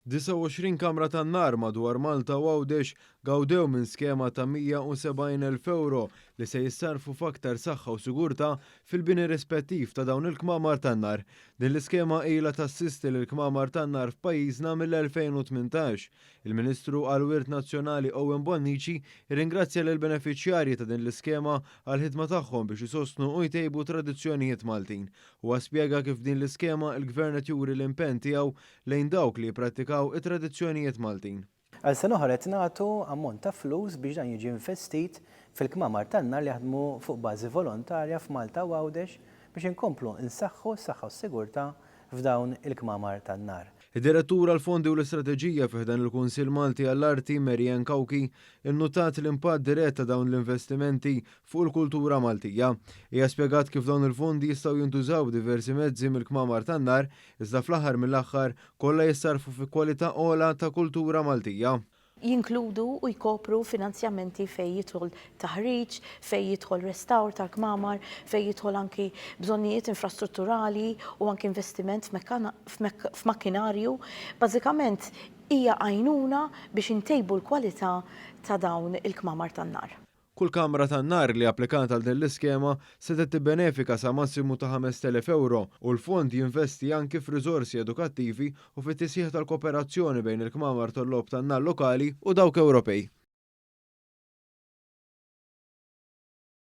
29 kamra tan-nar madwar Malta u Għawdex gawdew minn skema ta' 170,000 ewro li se jissarrfu f'aktar saħħa u sigurtà fil-bini rispettiv ta' dawn il-kmamar tan-nar. Din l-iskema ilha tassisti lill-kmamar tan-nar f'pajjiżna mill-2018. Il-Ministru għall-Wirt Nazzjonali Owen Bonnici rringrazzja lill-benefiċjarji ta' din l-iskema għall-ħidma tagħhom biex isostnu u jtejbu tradizzjonijiet Maltin. Huwa spjega kif b'din l-iskema l-Gvern qed juri l-impenn tiegħu lejn dawk li jipprattikaw it-tradizzjonijiet Maltin. Għal sena oħra qed nagħtu ammont ta' flus biex dan jiġi investit fil-kmamar tan-nar li jaħdmu fuq bażi volontarja f'Malta u Għawdex biex inkomplu nsaħħu s-saħħa u s-sigurtà f'dawn il-kmamar tan-nar. Id-Direttur għall-Fondi u l-Istrateġija fi ħdan il-Kunsill Malti għall-Arti, Mary Ann Cauchi, innutat l-impatt dirett ta' dawn l-investimenti fuq il-kultura Maltija. Hija spjegat kif dawn il-fondi jistgħu jintużaw b'diversi mezzi mill-kmamar tan-nar iżda fl-aħħar mill-aħħar kollha jissarrfu fi kwalità ogħla ta' kultura Maltija. Jinkludu u jkopru finanzjamenti fejn jidħol taħriġ, fejn jidħol restawr tal-kmamar, fejn jidħol anki bżonnijiet infrastrutturali u anki investiment f'makkinarju. Bażikament hija għajnuna biex intejbu l-kwalità ta' dawn il-kmamar tan-nar. Kull kamra tan-nar li applikat għal din l-iskema setgħet tibbenefika sa massimu ta' 5,000 ewro u l-fond jinvesti anki f'riżorsi edukattivi u fit-tisħiħ tal-kooperazzjoni bejn il-kmamar tal-logħob tan-nar lokali u dawk Ewropej.